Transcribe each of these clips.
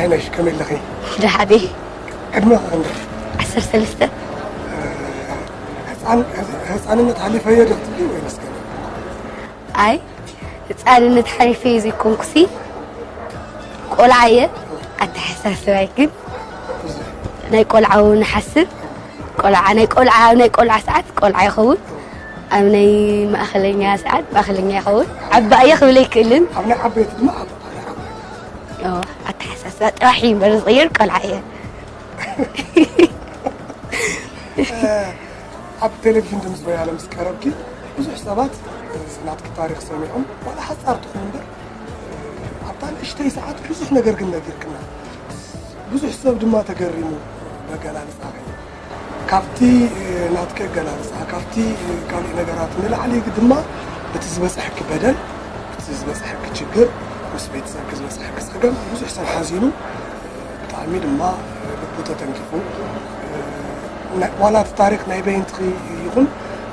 ዓይነሽ ከመይ ኣለኺ? ደሓደ ዕድመ ክንደይ? ዓሰርተ ሰለስተ ህፃን- ህፃንነት ሓሊፈዮ ዶ ክትብሊ ወይንስ ገና? ኣይ ህፃንነት ሓሊፈ ዘይኮንኩሲ ቆልዓ እየ። ኣተሓሳስባይ ግን ናይ ቆልዓ እውን ሓስብ ቆልዓ ናይ ቆልዓ ናይ ቆልዓ ሰዓት ቆልዓ ይኸውን። ኣብ ናይ ማእኸለኛ ሰዓት ማእኸለኛ ይኸውን። ዓባየ ክብል ኣይክእልን። ኣብ ናይ ዓበይቲ ድማ ኣብ ኣብ ናይ ዓበይቲ። ኦ፣ ኣተሓሳስባ ጥራሕ እዩ እምበር ዝቕይር ቆልዓ እየ። ኣብ ቴሌቪዥን ድምፂ ወያነ ምስ ቀረብኪ ብዙሕ ሰባት ናትኪ ታሪክ ሰሚዖም ዋላ ሓፃር ትኹን እምበር ኣብታ ንእሽተይ ሰዓት ብዙሕ ነገር ግን ነጊርክና። ብዙሕ ሰብ ድማ ተገሪሙ በገላልፃኺ። ካብቲ ናትኪ ኣገላልፃ ካብቲ ካልእ ነገራት ንላዕሊ ድማ እቲ ዝበፅሐኪ በደል እቲ ዝበፅሐኪ ችግር ምስ ቤተሰብኪ ዝበፅሐኪ ፀገም ብዙሕ ሰብ ሓዚኑ ብጣዕሚ ድማ ልቡ ተተንኪፉ። ዋላ እቲ ታሪክ ናይ በይንትኺ ይኹን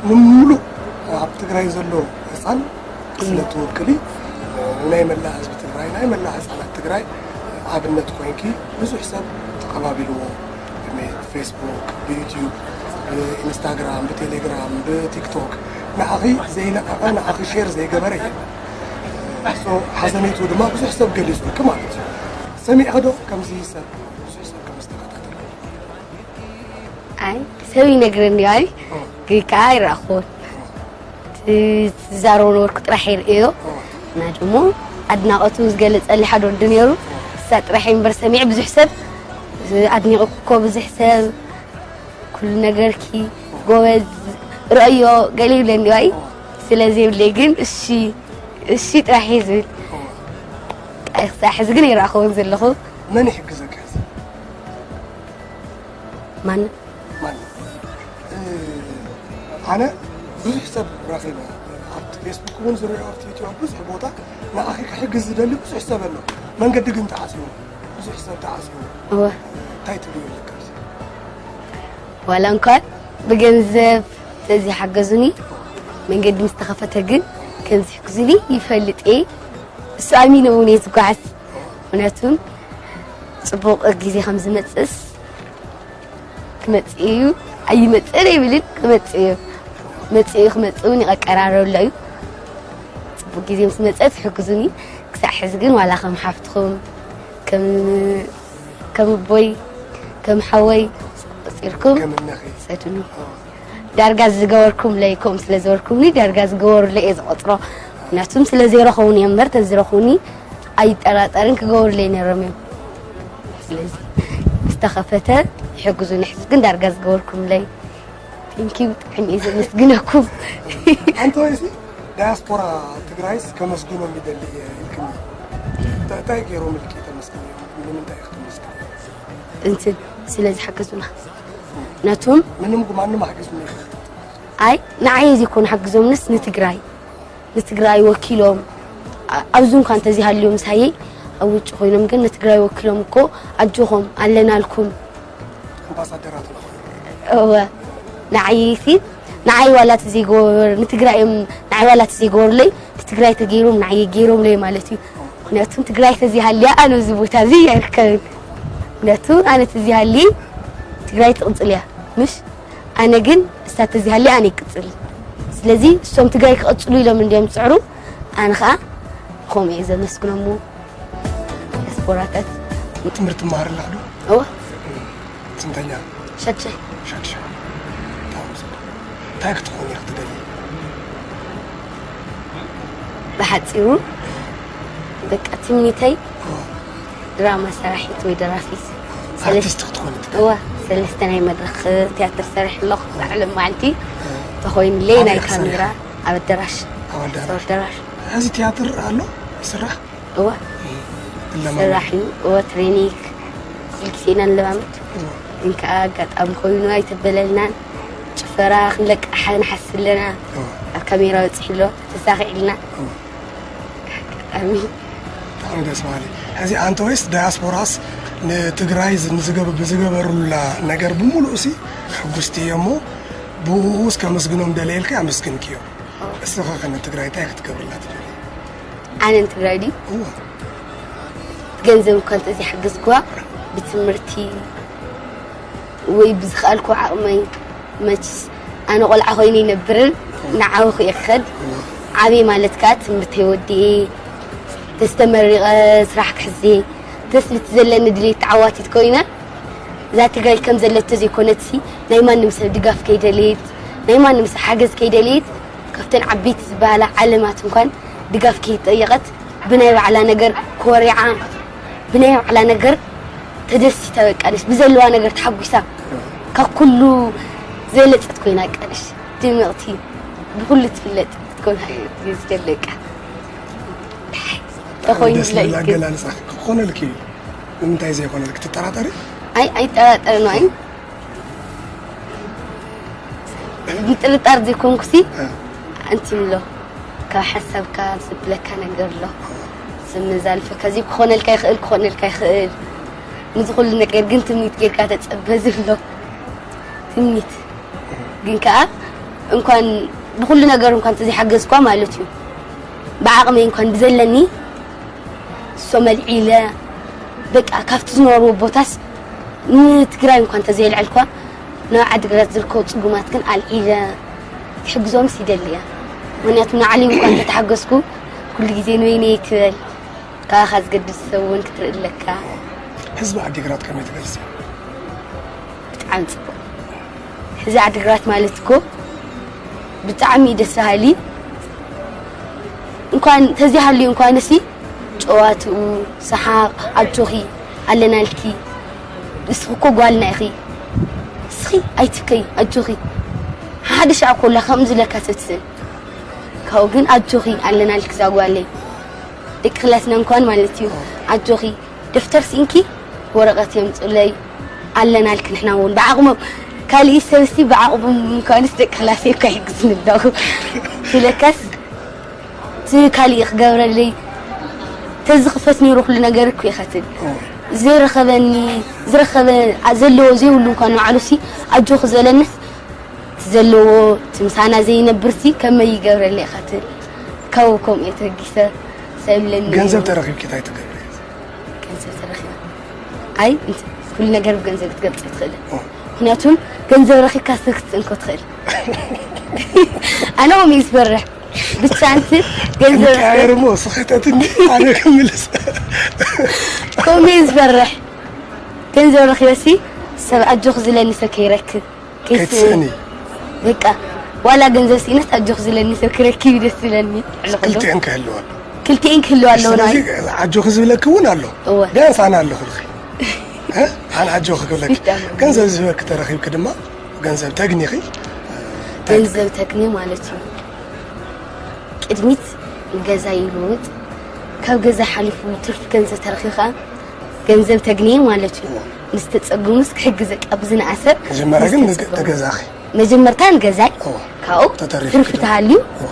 ንምሉእ ኣብ ትግራይ ዘሎ ህፃን ስለ ትውክሊ ናይ መላእ ህዝቢ ትግራይ ናይ መላእ ህፃናት ትግራይ ኣብነት ኮይንኪ ብዙሕ ሰብ ተቐባቢልዎ ብፌስቡክ ብዩትዩብ ብኢንስታግራም ብቴሌግራም ብቲክቶክ ንዓኺ ዘይለቐቐ ንዓኺ ሼር ዘይገበረ የለን። ሓዘኔቱ ድማ ብዙሕ ሰብ ገሊፁልኪ ማለት እዩ። ሰሚዕኺ ዶ ከምዚ ሰብ ብዙሕ ሰብ ከም ዝተኸታተለ? ኣይ ሰብ ይነግረኒ ኣይ ግን ከዓ ኣይረኣኹዎን። ትዛረቡ ነበርኩ ጥራሕ ይርእዮ እና ደሞ ኣድናቐቱ ዝገለፀሊ ሓደ ወዲ ነይሩ። እሳ ጥራሕ እምበር ሰሚዐ ብዙሕ ሰብ ኣድኒቑ እኮ ብዙሕ ሰብ ኩሉ ነገርኪ ጎበዝ ርእዮ ገለ ይብለኒ ዋይ ስለ ዘይብለይ ግን እሺ እሺ ጥራሕ እዩ ዝብል። ክሳዕ ሕዚ ግን ይረኣኸውን ዘለኹ። መን ይሕግዘካ ሕዚ? ማን ማን ኣነ ብዙሕ ሰብ ረኺበ ኣብቲ ፌስቡክ እውን ዝሪኦ ኣብቲ ዩትዩብ ብዙሕ ቦታ ንዓኺ ክሕግዝ ዝደሊ ብዙሕ ሰብ ኣሎ። መንገዲ ግን ተዓፅዩ ብዙሕ ሰብ ተዓፅዩ እወ እንታይ ትብልዮ ኣለካ? ዋላ እንኳን ብገንዘብ ተዝሓገዙኒ መንገዲ ምስ ተኸፈተ ግን ከም ዝሕግዙኒ ይፈልጥ እየ። እሱ ኣሚነ እውን እየ ዝጓዓዝ። ምክንያቱም ፅቡቕ ግዜ ከም ዝመፅእስ ክመፅእ እዩ ኣይመፅእን ኣይብልን ክመፅእ እዩ። መፅእ እዩ ክመፅእ እውን ይቐቀራረብሎ እዩ። ፅቡቕ ግዜ ምስ መፀ ትሕግዙኒ። ክሳዕ ሕዚ ግን ዋላ ከም ሓፍትኹም ከም ከም ኣቦይ ከም ሓወይ ቆፂርኩም ከም እነኺ ሰዱኒ። ዳርጋ ዝገበርኩምለይ ከምኡ ስለ ዝበርኩምኒ ዳርጋ ዝገበሩለይ እየ ዝቆፅሮ። ምክንያቱም ስለ ዘይረኸቡኒ እዮም እምበር ተዝረኹኒ ኣይጠራጠርን ክገበሩለይ ነይሮም እዮም። ስለዚ ዝተኸፈተ ይሕግዙኒ ሕዚ ግን ዳርጋ ዝገበርኩምለይ ቴንኪው ብጣዕሚ እየ ዘመስግነኩም። ኣንተ ወይሲ ዳያስፖራ ትግራይስ ከመስግኖም ይደሊ እየ ኢልክኒ። እንታይ- እንታይ ገይሮም ኢልኪ ተመስግንዮም? ንምንታይ ኢኺ ተመስግንዮም? እንትን ስለ ዝሓገዙና ነቶም ምንም ማንም ኣሕጊዙኒ ይፈልጥ። ኣይ ንዓየ ዘይኮኑ ሓግዞምንስ ንትግራይ ንትግራይ ወኪሎም ኣ- ኣብዚ እንኳ እንተዘይሃልዮም ምሳየይ ኣብ ውጭ ኮይኖም ግን ንትግራይ ወኪሎም እኮ ኣጆኹም ኣለናልኩም ኣምባሳደራት ነው። እወ ንዓይ ሲ ንዓይ ዋላ እቲ ዘይገበር ንትግራይ እዮም ንዓይ ዋላ እቲ ዘይገበሩለይ እቲ ትግራይ ተገይሮም ንዓይ ገይሮምለይ ማለት እዩ። ምክንያቱ ትግራይ ተዘይሃልያ ኣነ እዚ ቦታ እዚ ኣይርከብን። ምክንያቱ ኣነ ተዘይሃልየ ትግራይ ትቕፅል እያ ምሽ ኣነ ግን እሳ ተዘይሃልያ ኣነ ይቅፅል። ስለዚ እሶም ትግራይ ክቐፅሉ ኢሎም እንዲዮም ዝፅዕሩ ኣነ ከዓ ከምኡ እየ ዘመስግኖም። ዲያስፖራታት ትምህርቲ ትመሃር ኣለኽ ዶ? እወ ስንተኛ? ሸድሻይ ሸድሻይ። ብጣዕሚ ጽቡቕ። እንታይ ክትኾን እየ ክትደሊ? ብሓፂሩ በቃ ትምኒተይ ድራማ ሰራሒት ወይ ደራፊት ኣርቲስት ክትኾን እየ ትደሊ? እወ ሰለስተ ናይ መድረክ ትያትር ሰሪሕ ኣለኹ። ላዕለ መዓልቲ ተኾይኑለይ ናይ ኣበይ ክትሰርሒ? ካሜራ ኣብ ኣደራሽ ኣብ ኣዳራሽ። ኣደራሽ ሕዚ ትያትር ኣሎ ይስራሕ? እወ እለማ- ስራሕ እዩ። እወ ትሬኒንግ ኩሉ ግዜ ኢና ንለማመድ። ግን ከዓ ኣጋጣሚ ኮይኑ ኣይተበለልናን። ጭፈራ ክንለቅሕ ንሓስብ ኣለና። ኣብ ካሜራ በፂሑ ኣሎ ተሳኺዕልና። ኣጋጣሚ ብጣዕሚ ደስ በሃሊ። ሕዚ ኣንተ ወይስ ዳያስፖራስ ንትግራይ ንዝገበ- ብዝገበሩላ ነገር ብምሉእ ሲ ሕጉስቲ እየ እሞ ብኡ እስከ መስግኖም ደለየልካ ኣመስግንክዮ። እስኻ ከ ንትግራይ እንታይ ክትገብርላ ትደሊ? ኣነ ንትግራይ ድዩ? እወ ገንዘብ እኳ እንተዘይሓገዝኩዋ ብትምህርቲ ወይ ብዝኸኣልኩ ዓቕመይ፣ መችስ ኣነ ቆልዓ ኮይነ ይነብርን ንዓወኹ እየ ክኸድ። ዓብየ ማለት ከዓ ትምህርተይ ወዲኤ፣ ተስተመሪቐ ስራሕ ክሕዜ፣ ተስብቲ ዘለኒ ድሌት ተዓዋቲት ኮይነ፣ እዛ ትግራይ ከም ዘለቶ ዘይኮነትሲ፣ ናይ ማንም ሰብ ድጋፍ ከይደለየት፣ ናይ ማንም ሰብ ሓገዝ ከይደለየት፣ ካብተን ዓበይቲ ዝበሃላ ዓለማት እንኳን ድጋፍ ከይጠየቐት፣ ብናይ ባዕላ ነገር ኮሪዓ፣ ብናይ ባዕላ ነገር ተደሲታ፣ በቃ፣ ደስ ብዘለዋ ነገር ተሓጒሳ፣ ካብ ኩሉ ዝበለጸት ኮይና፣ በቃ፣ ደስ ድምቕቲ፣ ብኩሉ ትፍለጥ ክትኮን ዝደለካ ተኾይኑ ደስ ዝብል ይግዝ። ኣገላልጻ ክኾነልኪ እዩ። ንምንታይ ዘይኮነልኪ ትጠራጠሪ? ኣይ፣ ኣይጠራጠርን፣ ኣይ። ምጥርጣር ዘይኮንኩሲ፣ እ። ኣንቲ ኣሎ። ካብ ሓሳብካ ዝብለካ ነገር ኣሎ። ዝመዛልፈካ፣ እዚ ክኾነልካ ይኽእል፣ ክኾነልካ ይኽእል። ንዚ ኩሉ ነገር ግን ትምኒት ጌርካ ተጸበ ዝብሎ። ትምኒት። ግን ከኣ እንኳን ብኹሉ ነገር እንኳን እንተዘይሓገዝኳ ማለት እዩ። ብዓቕመይ እንኳን ብዘለኒ እሶም ኣልዒለ፣ በቃ፣ ካብቲ ዝነበርዎ ቦታስ ንትግራይ እንኳን እንተዘየልዐልኳ፣ ናብ ዓዲግራት ዝርከቡ ጽጉማት ግን ኣልዒለ ክሕግዞምስ ይደሊ እየ። ምኽንያቱ ንዓለይ እንኳን እንተተሓገዝኩ፣ ኩሉ ግዜ ንበይነይ ኣይትበል፣ ካባኻ ዝገድስ ሰብ እውን ክትርኢ ኣለካ። ህዝቢ ዓዲግራት ከመይ ትገልጽ? ብጣዕሚ ጽቡቕ። እዚ ዓዲግራት ማለት እኮ ብጣዕሚ ደስ በሃሊ። እንኳን ተዚሃልዩ እንኳን እሲ ጨዋትኡ፣ ሰሓቕ፣ ኣጆኺ፣ ኣለናልኪ። ንስኺ እኮ ጓልና ኢኺ። ንስኺ ኣይትከይ፣ ኣጆኺ። ሓደ ሻዕ ኮላ ከምዚ ኢለካ ሰትስእ። ካብኡ ግን ኣጆኺ፣ ኣለናልኪ እዛ ጓለይ። ደቂ ክላስና እንኳን ማለት እዩ። ኣጆኺ፣ ደፍተር ስኢንኪ ወረቐት የምጹለይ ኣለናልኪ። ንሕና እውን ብዓቕሞም፣ ካሊእ ሰብሲ ብዓቕሞም እንኳንስ ደቂ ክላሰይ እኳ ይሕግዝኒ ኣለኹ። ትብለካስ እቲ ካሊእ ክገብረለይ ተዝኽፈት ነይሩ ኩሉ ነገር እኮ ይኸትን። ዘይረኸበኒ፣ ዝረኸበ፣ ዘለዎ ዘይብሉ እንኳን ንባዕሉሲ ኣጆኺ ዝበለንስ እቲ ዘለዎ እቲ ምሳና ዘይነብርሲ ከመይ ይገብረለይ ይኸትን። ካብኡ ከምኡ እየ ተበጊሰ ሰብ ለኒ ገንዘብ ተረኺብኪ እንታይ ትገብሪ? ገንዘብ ተረኺበ። ኣይ፣ እንት-፣ ኩሉ ነገር ብገንዘብ ክትገልጽ ትኽእል። ኦ። ምኽንያቱም ገንዘብ ረኺብካ ሰብ ክትስእን እኮ ትኽእል። ኣነ ከምኡ እየ ዝፈርሕ። ብቻ እንት ገንዘብ ረኺበ ንቀያየር እሞ፣ ስኽተት እንዲ ኣነ ክምልስ። ከምኡ እየ ዝፈርሕ። ገንዘብ ረኺበሲ ሰብ ኣጆኺ ዝለኒ ሰብ ከይረክብ። ከይትስእኒ። በቃ፣ ዋላ ገንዘብ ስኢነስ ኣጆኺ ዝለኒ ሰብ ክረክብ እዩ ደስ ዝለኒ። ኣለኹ ዶ? ክልቲኤን ክህልዋ ኣለዎ። ክልቲኤን ክህልዋ ኣለዎ፣ ስለዚ፣ ኣጆኺ ዝብለኪ እውን ኣሎ። እወ። ቢያንስ ኣነ ኣለኹልኺ። እ? ኣነ ኣጆኺ ክብለኪ። ስዊት ኣነ። ገንዘብ ዝህበኪ ተረኺብኪ ድማ፣ ገንዘብ ተግኒኺ። ገንዘብ ተግኒ ማለት እዩ። ቅድሚት ንገዛ ይልውጥ። ካብ ገዛ ሓሊፉ ትርፊ ገንዘብ ተረኺቡ ኸዓ ገንዘብ ተግንየ ማለት እዩ። እዎ። ንዝተጸገሙስ ክሕግዝ፣ በቃ፣ ብዝነኣሰ መጀመርያ ግን ንዝተጸገሙ። ንገ-፣ ንገዛኺ። መጀመርታ ንገዛይ፣ እዎ። ካብኡ ተተሪፉ ትርፊ ክድማ። ተሃልዩ እዎ።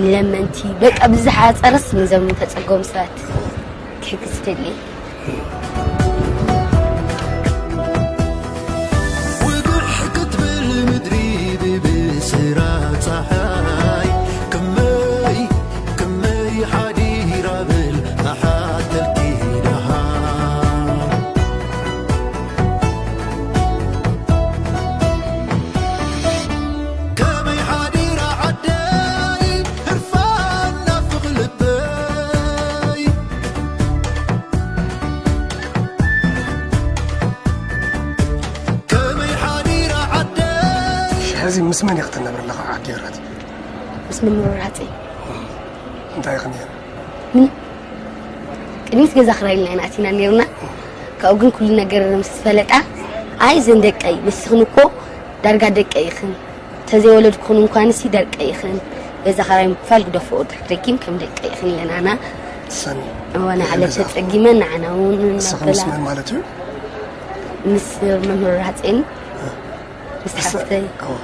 ንለመንቲ፣ በቃ፣ ብዝሓጸረስ ንዞም ተጸገሙ ሰባት ክሕግዝ ይደሊ። ውግሕ ክትብል ምድሪ ብብስራ ጸሓይ፣ ከመይ፣ ከመይ ሓዲራ ብል ኣሓተልኪ ደሃ። ከመይ ሓዲራ ዓደይ፣ ህርፋን ናፍቕ ልበይ። ከመይ ሓዲራ ዓደይ። ሕዚ ምስ መን ኢኺ ትነብሪ ኣለኻ ዓዲ ግራት? ምስ መምህር ወርሃፀይ። እንታይ ኢኺ ነይሩ? ምንም። ቅድሚት ገዛ ክራይ ኢልና ኢና ኣቲና ነይርና። ካብኡ ግን ኩሉ ነገር ምስ ፈለጣ፣ ኣይ፣ እዘን ደቀይ፣ ንስኽን እኮ ዳርጋ ደቀይ ኢኽን። ተዘይወለድኩኽን እንኳንሲ ደቀይ ኢኽን። ገዛ ክራይ ምክፋል ግደፍኦ፣ ድሕሪ ደጊም ከም ደቀይ ኢኽን ኢለናና። ሰኒ። እወ፣ ንዓለ ገዛ። ተጸጊመን ንዓና እውን ንስኺ ምስ እናበላ። መን ማለት እዩ? ምስ መምህር ወርሃፀይን፣ እ። ምስ ምስ ሓፍተይ። እወ።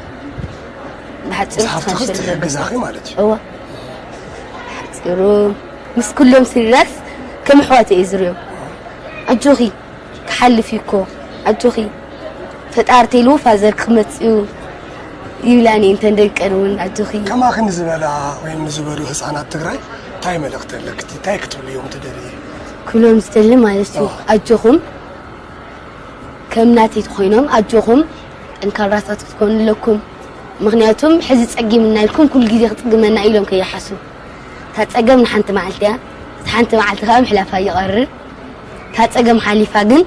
ብሓፂሩ ምስ ሓፍትኺ ትኸንሸል ትሕግዛኺ ማለት እዩ። እወ። ብሓፂሩ ምስ ኩሎም ስድራስ ከም ኣሕዋት እየ ዝሪኦም። ኣጆኺ፣ ክሓልፍ እዩ እኮ፣ ኣጆኺ፣ ፈጣሪ ተይልዎ ፋዘር ክመጽእ እዩ ይብላኒ፣ እንተን ደቀን እውን፣ ኣጆኺ። ከማኺ ንዝበላ ወይ ንዝበሉ ህፃናት ትግራይ እንታይ መልእኽቲ ኣለኪ? እንታይ ክትብልዮም ትደልዪ? እኮ ብሎም ዝደሊ ማለት እዩ። ኣጆኹም፣ ከም ናተይ ትኾይኖም ኣጆኹም፣ ጠንካራታት ክትኮኑ ኣለኩም። ምኽንያቱም ሕዚ ጸጊምና ኢልኩም ኩሉ ግዜ ክጽግመና ኢሎም ከይሓስቡ። እታ ጸገም ንሓንቲ መዓልቲ እያ። እታ ሓንቲ መዓልቲ ከዓ ምሕላፋ ይቐርር። እታ ጸገም ሓሊፋ ግን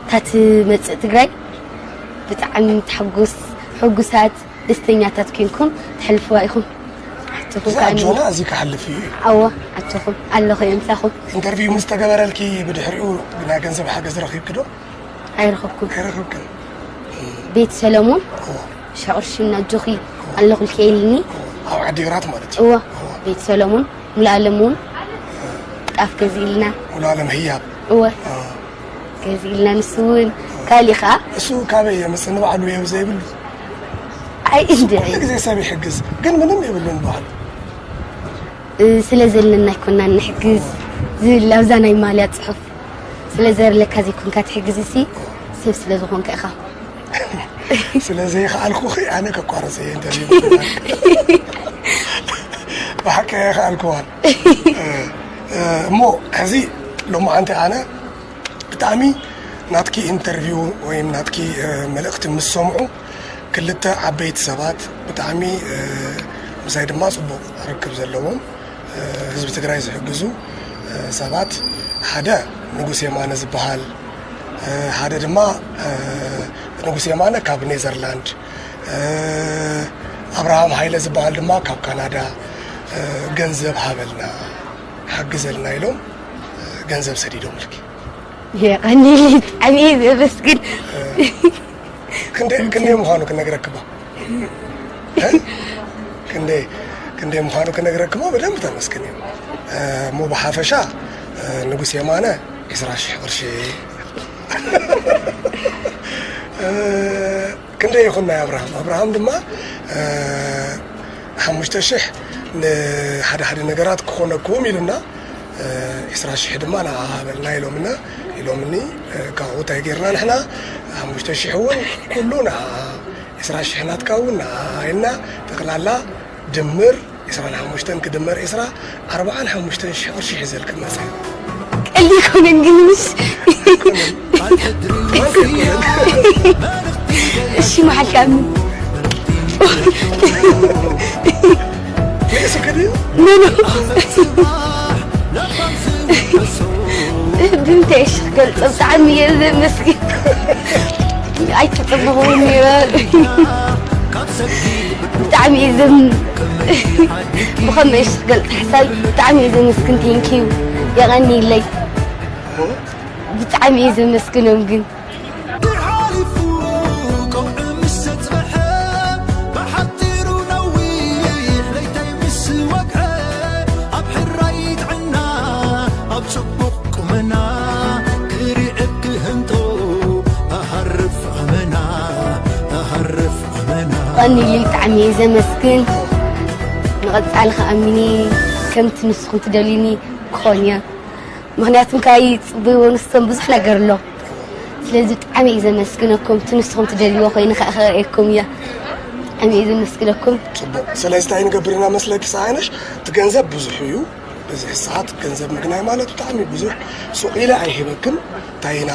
እታ ትመጽእ ትግራይ ብጣዕሚ ተሓጎስ ሕጉሳት ደስተኛታት ኮይንኩም ተሕልፍዋ ኢኹም። ኣጆኹም እዛ ከኣ ኣጆና እዚ ክሓልፍ እዩ። ኣዎ ኣጆኹም ኣለኹ እየ ምሳኹም። ኢንተርቪው ምስ ተገበረልኪ ብድሕሪኡ ናይ ገንዘብ ሓገዝ ረኺብኪ ዶ? ኣይረኸብኩን። ኣይረኸብክን። ቤት ሰለሞን ሸቕርሽና ኣጆኺ ኣለኹልኪ ኢልኒ። ኣብ ዓዲግራት ማለት እዩ። እወ ቤት ሰለሞን ሙሉኣለም እውን ጣፍ ገዚእልና። ሙሉኣለም ህያብ። እወ ገዚእልና ንሱ እውን ካሊእ ከዓ እሱ ካበይ የምፅእ ንባዕሉ የው ዘይብሉ። ኣይ እንደ ኩሉ ግዜ ሰብ ይሕግዝ ግን ምንም የብሉን በዓሉ። ስለ ዘለና ኣይኮናን ንሕግዝ ዝብል ኣብዛ ናይ ማልያ ፅሑፍ ስለ ዘርለካ ዘይኮንካ ትሕግዝ እሲ ሰብ ስለ ዝኾንካ ኢኻ። ስለ ዘይከኣልኩኺ ኣነ ከቋርፀ እየ ኢንተርቪው ብሓቂ ኣይከኣልኩዋን። እሞ ሕዚ ሎማዓንቲ ኣነ ብጣዕሚ ናትኪ ኢንተርቪው ወይም ናትኪ መልእኽቲ ምስ ሰምዑ ክልተ ዓበይቲ ሰባት ብጣዕሚ ምሳይ ድማ ፅቡቕ ርክብ ዘለዎም ህዝቢ ትግራይ ዝሕግዙ ሰባት ሓደ ንጉስ የማነ ዝበሃል ሓደ ድማ ንጉስ የማነ ካብ ኔዘርላንድ ኣብርሃም ሃይለ ዝበሃል ድማ ካብ ካናዳ ገንዘብ ሃበልና ሓግዘልና ኢሎም ገንዘብ ሰዲዶምልኪ። የቐኒለይ ብጣዕሚ እየ ዘመስግን። ክንደይ ምዃኑ ክነግረክባ ክንደይ ክንደይ ምዃኑ ክነግረክማ በደንብ ተመስግን እዩ። እሞ ብሓፈሻ ንጉስ የማነ ዒስራ ሽሕ ቅርሺ ክንደይ ይኹን ናይ ኣብርሃም ኣብርሃም ድማ ሓሙሽተ ሽሕ ንሓደ ሓደ ነገራት ክኾነኩም ኢሉና ዒስራ ሽሕ ድማ ንዓኻ ሃበልና ኢሎምና ኢሎምኒ ካብኡ እንታይ ጌርና ንሕና ሓሙሽተ ሽሕ እውን ኩሉ ንዓኻ ዒስራ ሽሕ ናትካ እውን ንዓኻ ኢልና ጠቕላላ ድምር ዒስራን ሓሙሽተን ክድመር ዒስራ ኣርባዓን ሓሙሽተን ሽሕ ቅርሺ ሒዘልክን መፅእ። ቀልዲ ኣይኮነን ግን ምስ እሺ መሓልካ ምን ኖ ኖ ብምንታይ እሺ ክገልፆ ብጣዕሚ እየ ዘመስግን። ኣይተፀበኹ ነይረ ብጣዕሚ እየ ዘም ብኸመይ እሺ ክገልፅ ሓሳብ ብጣዕሚ እየ ዘመስግን። ቴንኪዩ የቐኒለይ ብጣዕሚ እየ ዘመስግኖም ግን ሓሊፉ ቀውዒ ምስ ዘጽበሐ ብሓጺሩ ነዊሕ ለይታይ ምስ ወግሐ ኣብ ሕራይ ጥዕና ኣብ ጽቡቕ ቁመና ክሪዕብ ክህንጦ እሃርፍ ኣመና እሃርፍ ኣመና። ቀኒለይ ብጣዕሚ እየ ዘመስግን። ንቐጻሊ ከኣ ሚኒ ከምቲ ንስኹም ትደልዩኒ ክኾን እየ። ምኽንያቱ እንታይ ይፅበይዎ ንሶም ብዙሕ ነገር ኣሎ። ስለዚ ብጣዕሚ እየ ዘመስግነኩም። እቲ ንስኹም ትደልይዎ ኮይኑ ከኣ ከርእየኩም እየ። ብጣዕሚ እየ ዘመስግነኩም። ፅቡቕ። ስለዚ እንታይ ንገብር ኢና መስለኪ ፀሃይነሽ? እቲ ገንዘብ ብዙሕ እዩ። በዚ ሰዓት ገንዘብ ምግናይ ማለት ብጣዕሚ ብዙሕ ሱቕ ኢለ ኣይህበክን። እንታይ ኢና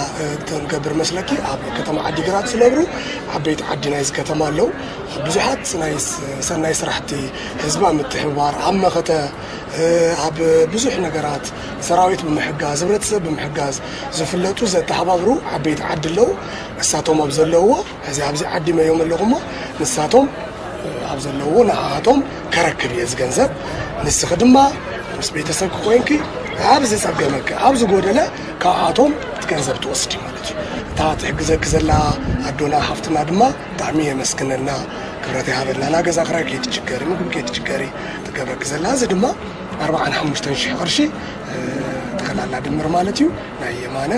ክንገብር መስለኪ? ኣብ ከተማ ዓዲግራት ዝነብሩ ዓበይቲ ዓዲ ናይዚ ከተማ ኣለዉ። ብዙሓት ናይ ሰናይ ስራሕቲ ህዝቢ ኣብ ምትሕብባር ኣብ መኸተ ኣብ ብዙሕ ነገራት ሰራዊት ብምሕጋዝ፣ ህብረተሰብ ብምሕጋዝ ዝፍለጡ ዘተሓባብሩ ዓበይቲ ዓዲ ኣለዉ። ንሳቶም ኣብ ዘለውዎ፣ ሕዚ ኣብዚ ዓዲመዮም ኣለኹ እሞ ንሳቶም ኣብ ዘለውዎ ንዓኣቶም ከረክብ እየ እዚ ገንዘብ። ንስኺ ድማ ምስ ቤተሰብኪ ኮይንኪ ኣብ ዝጸገመኪ፣ ኣብ ዝጎደለ ካብኣቶም እቲ ገንዘብ ትወስዲ ማለት እዩ። እታ ትሕግዘኪ ዘላ ኣዶና ሓፍትና ድማ ብጣዕሚ የመስግነልና፣ ክብረት ይሃበልና። ና ገዛ ክራይ ከይትችገሪ፣ ምግቢ ከይትችገሪ ትገብረኪ ዘላ። እዚ ድማ ኣርባዓን ሓሙሽተን ሽሕ ቅርሺ ጠቕላላ ድምር ማለት እዩ። ናይ የማነ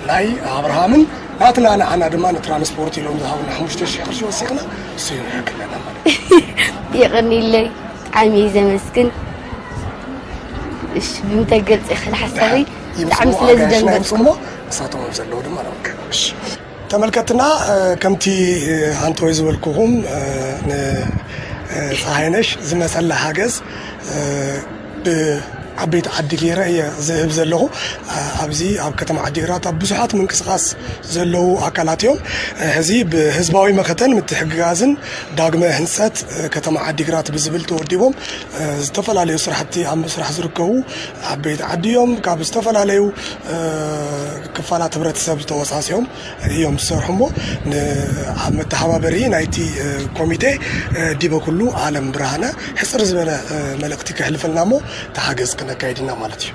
ናይ ኣብርሃምን ናትና ንዓና ድማ ንትራንስፖርት ኢሎም ዝሃቡና ሓሙሽተ ሽሕ ቅርሺ ወሲኽና እሱ ይውሕክለና ማለት እዩ። የቐኒለይ ብጣዕሚ እዩ ዘመስግን። እሺ ብምንታይ ገልፀ ይኽእል ሓሳበይ ብጣዕሚ ስለ ዝደንገፅኩ። እሳቶም ዘለዉ ድማ ነውከ ተመልከትና ከምቲ ኣንቶይ ዝበልኩኹም ንፀሃይነሽ ዝመፀላ ሓገዝ ብ ዓበይቲ ዓዲ ገይረ እየ ዝህብ ዘለኹ። ኣብዚ ኣብ ከተማ ዓዲግራት ኣብ ብዙሓት ምንቅስቃስ ዘለዉ ኣካላት እዮም። ሕዚ ብህዝባዊ መኸተን ምትሕግጋዝን ዳግመ ህንፀት ከተማ ዓዲግራት ብዝብል ተወዲቦም ዝተፈላለዩ ስራሕቲ ኣብ ምስራሕ ዝርከቡ ዓበይቲ ዓዲ እዮም። ካብ ዝተፈላለዩ ክፋላት ህብረተሰብ ተወሳሲኦም እዮም ዝሰርሑ እሞ፣ ን-፣ ኣብ መተሓባበሪ ናይቲ ኮሚቴ ዲበ ኩሉ ኣለም ብርሃነ ሕፅር ዝበለ መልእኽቲ ከሕልፈልና እሞ፣ ተሓገዝ ክነካይድ ኢና ማለት እዩ።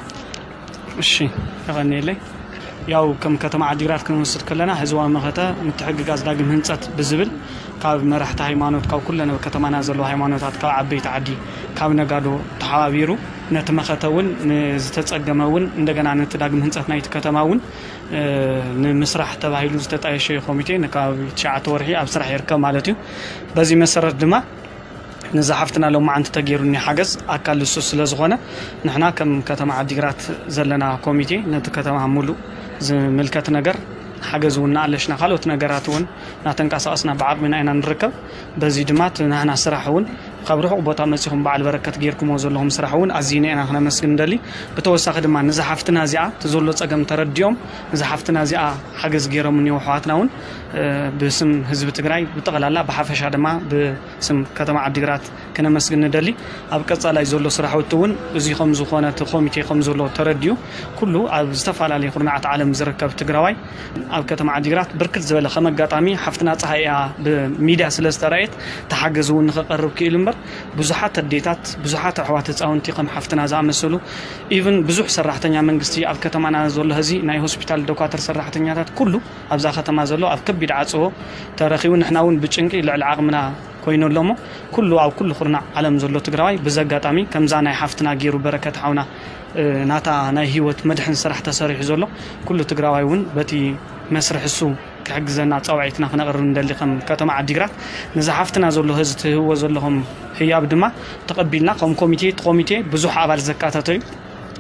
እሺ፣ የቐንየለይ። ያው ከም ከተማ ዓዲግራት ክንወስድ ከለና ህዝባዊ መኸተ ምትሕግጋዝ ዳግም ህንፀት ብዝብል ካብ መራሕቲ ሃይማኖት፣ ካብ ኩለን ኣብ ከተማና ዘለዋ ሃይማኖታት፣ ካብ ዓበይቲ ዓዲ፣ ካብ ነጋዶ ተሓባቢሩ ነቲ መኸተ እውን ንዝተፀገመ እውን እንደገና ነቲ ዳግም ህንፀት ናይቲ ከተማ እውን ንምስራሕ ተባሂሉ ዝተጣየሸ ኮሚቴ ንከባቢ ትሽዓተ ወርሒ ኣብ ስራሕ ይርከብ ማለት እዩ። በዚ መሰረት ድማ ንዛ ሓፍትና ሎማዓንቲ ተገይሩኒ ሓገዝ ኣካል ንሱ ስለ ዝኾነ፣ ንሕና ከም ከተማ ዓዲግራት ዘለና ኮሚቴ ነቲ ከተማ ሙሉእ ዝምልከት ነገር ሓገዝ እውን ንኣለሽና፣ ካልኦት ነገራት እውን እናተንቀሳቐስና ብዓቕሚና ኢና ንርከብ። በዚ ድማ እቲ ናህና ስራሕ እውን ካብ ርሑቕ ቦታ መፂኹም በዓል በረከት ገይርኩሞ ዘለኹም ስራሕ እውን ኣዚና ኢና ክነመስግን ንደሊ። ብተወሳኺ ድማ ንዛ ሓፍትና እዚኣ እቲ ዘሎ ፀገም ተረዲኦም ንዛ ሓፍትና እዚኣ ሓገዝ ገይሮም እኒው ኣሕዋትና እውን ብስም ህዝቢ ትግራይ ብጠቕላላ ብሓፈሻ ድማ ብስም ከተማ ዓዲግራት ክነመስግን ንደሊ። ኣብ ቀፃላይ ዘሎ ስራሕቲ እውን እዚ ከም ዝኾነ እቲ ኮሚቴ ከም ዘሎ ተረዲኡ ኩሉ ኣብ ዝተፈላለዩ ኩርናዓት ዓለም ዝርከብ ትግራዋይ ኣብ ከተማ ዓዲግራት ብርክት ዝበለ ከም ኣጋጣሚ ሓፍትና ፀሃይ እያ ብሚድያ ስለ ዝተረኣየት ተሓገዝ እውን ንኸቐርብ ክኢሉ እምበር ብዙሓት ኣዴታት ብዙሓት ኣሕዋት ህፃውንቲ ከም ሓፍትና ዝኣመሰሉ ኢቭን ብዙሕ ሰራሕተኛ መንግስቲ ኣብ ከተማና ዘሎ ህዚ ናይ ሆስፒታል ዶኳተር ሰራሕተኛታት ኩሉ ኣብዛ ከተማ ዘሎ ኣብ ከቢድ ዓፅዎ ተረኺቡ ንሕና እውን ብጭንቂ ልዕሊ ዓቕምና ኮይኑ ኣሎ እሞ ኩሉ ኣብ ኩሉ ኩርናዕ ዓለም ዘሎ ትግራዋይ ብዚ ኣጋጣሚ ከምዛ ናይ ሓፍትና ገይሩ በረከት ሓውና ናታ ናይ ህይወት መድሕን ስራሕ ተሰሪሑ ዘሎ ኩሉ ትግራዋይ እውን በቲ መስርሕ እሱ ክሕግዘና ፃውዒትና ክነቕርብ ንደሊ ከም ከተማ ዓዲግራት ንዚ ሓፍትና ዘሎ ህዚ ትህብዎ ዘለኹም ህያብ ድማ ተቐቢልና ከም ኮሚቴ እቲ ኮሚቴ ብዙሕ ኣባል ዘካተተ እዩ።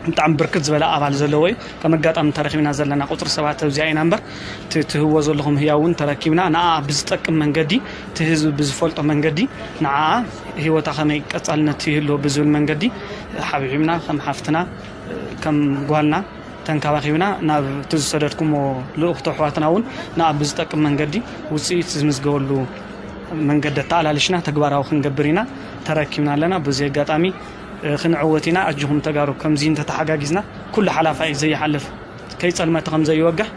ብጣዕሚ ብርክት ዝበለ ኣባል ዘለዎ እዩ። ከም ኣጋጣሚ ተረኪብና ዘለና ቁፅሪ ሰባት ኣብዚኣ ኢና እምበር እቲ ትህብዎ ዘለኹም ህያብ እውን ተረኪብና ንኣ ብዝጠቅም መንገዲ እቲ ህዝቢ ብዝፈልጦ መንገዲ ንዓ ህይወታ ከመይ ቀፃልነት ይህልዎ ብዝብል መንገዲ ሓብሒብና ከም ሓፍትና ከም ጓልና ተንከባኺብና ናብ እቲ ዝሰደድኩሞ ልኡኽቶ ኣሕዋትና እውን ንኣ ብዝጠቅም መንገዲ ውፅኢት ዝምዝገበሉ መንገዲ ኣተኣላልሽና ተግባራዊ ክንገብር ኢና ተረኪብና ኣለና። በዚ ኣጋጣሚ ክንዕወት ኢና። ኣጆኹም ተጋሩ ከምዚ እንተተሓጋጊዝና ኩሉ ሓላፋይ ዘይሓልፍ ከይፀልመተ ከም ዘይወግሕ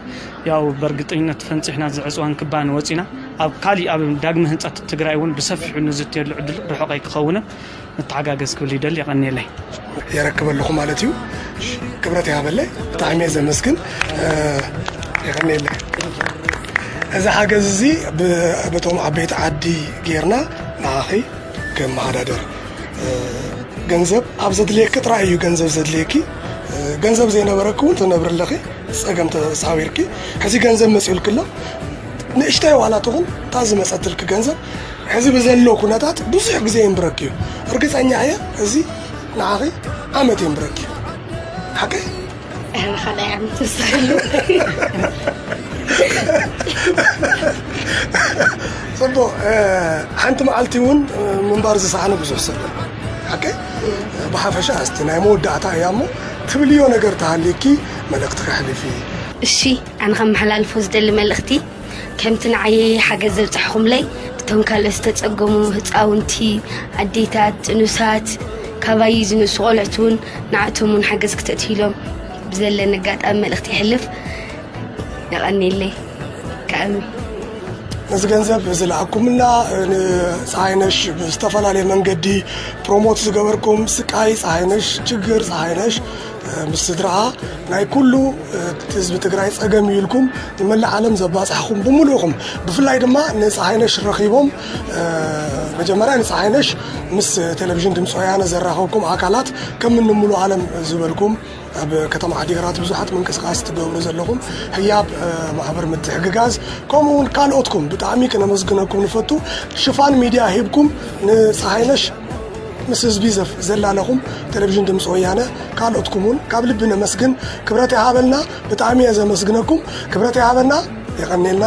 ያው በእርግጠኝነት ፈንፂሕና ዝዕፅዋን ክባን ወፂና ኣብ ካሊእ ኣብ ዳግመ ህንፀት ትግራይ እውን ብሰፊሑ ንዝትየሉ ዕድል ርሑቕ ኣይክኸውንን። ንተሓጋገዝ ክብል ይደሊ። የቐንየለይ። የረክብ ኣለኹ ማለት እዩ። ክብረት ይሃበለይ። ብጣዕሚ እየ ዘመስግን። የቐንየለይ። እዚ ሓገዝ እዚ በቶም ዓበይቲ ዓዲ ጌርና ንዓኺ ከመሓዳደር ገንዘብ ኣብ ዘድልየኪ ጥራይ እዩ ገንዘብ ዘድልየኪ። ገንዘብ ዘይነበረኪ እውን ትነብሪ ኣለኺ። ጸገም ተሳዊርኪ ሕዚ ገንዘብ መጺኡልኪ ኣሎ። ንእሽተይ ዋላ ትኹን እታ ዝመጸትልኪ ገንዘብ ሕዚ ብዘሎ ኩነታት ብዙሕ ግዜ የንብረኪ እዩ። እርግጸኛ እየ እዚ ንዓኺ ዓመት የንብረኪ እዩ። ሓቀይ? እህ፣ ካልኣይ ዓመት ንስኻ ኣሎ። ጽቡቕ፣ ሓንቲ መዓልቲ እውን ምንባር ዝሰኣነ ብዙሕ ሰብ ኣሎ። ሓቀይ? ብሓፈሻ እስቲ ናይ መወዳእታ እያ እሞ ትብልዮ ነገር ተሃልየኪ መልእኽቲ ከሕልፊ። እሺ፣ ኣነ ከመሓላልፎ ዝደሊ መልእኽቲ ከምቲ ንዓይ ሓገዝ ዘብጻሕኹምለይ፣ እቶም ካልኦት ዝተጸገሙ ህጻውንቲ፣ ኣዴታት፣ ጥኑሳት፣ ካባይ ዝንእሱ ቆልዑት እውን ንዓቶም እውን ሓገዝ ክተእትዩሎም ብዘለኒ ኣጋጣሚ መልእኽቲ የሕልፍ። የቐንየለይ። ከኣሚ ነዚ ገንዘብ ዝለኣኩምና ንፀሃይነሽ ብዝተፈላለየ መንገዲ ፕሮሞት ዝገበርኩም ስቃይ ፀሃይነሽ፣ ችግር ፀሃይነሽ ምስ ስድራኣ ናይ ኩሉ ህዝቢ ትግራይ ፀገም እዩ ኢልኩም ንመላእ ዓለም ዘባፃሕኹም ብምሉእኹም፣ ብፍላይ ድማ ንፀሃይነሽ ረኺቦም መጀመርያ ንፀሃይነሽ ምስ ቴሌቪዥን ድምፂ ወያነ ዘራኸብኩም ኣካላት ከም እኒ ሙሉ ኣለም ዝበልኩም ኣብ ከተማ ዓዲግራት ብዙሓት ምንቅስቃስ ትገብሩ ዘለኹም ህያብ ማሕበር ምትሕግጋዝ ከምኡ እውን ካልኦትኩም ብጣዕሚ ክነመስግነኩም ንፈቱ። ሽፋን ሚድያ ሂብኩም ንፀሃይነሽ ምስ ህዝቢ ዘለኹም ቴሌቪዥን ድምፂ ወያነ ካልኦትኩም እውን ካብ ልቢ ነመስግን። ክብረት ይሃበልና። ብጣዕሚ እየ ዘመስግነኩም። ክብረት ይሃበልና። የቐንየልና።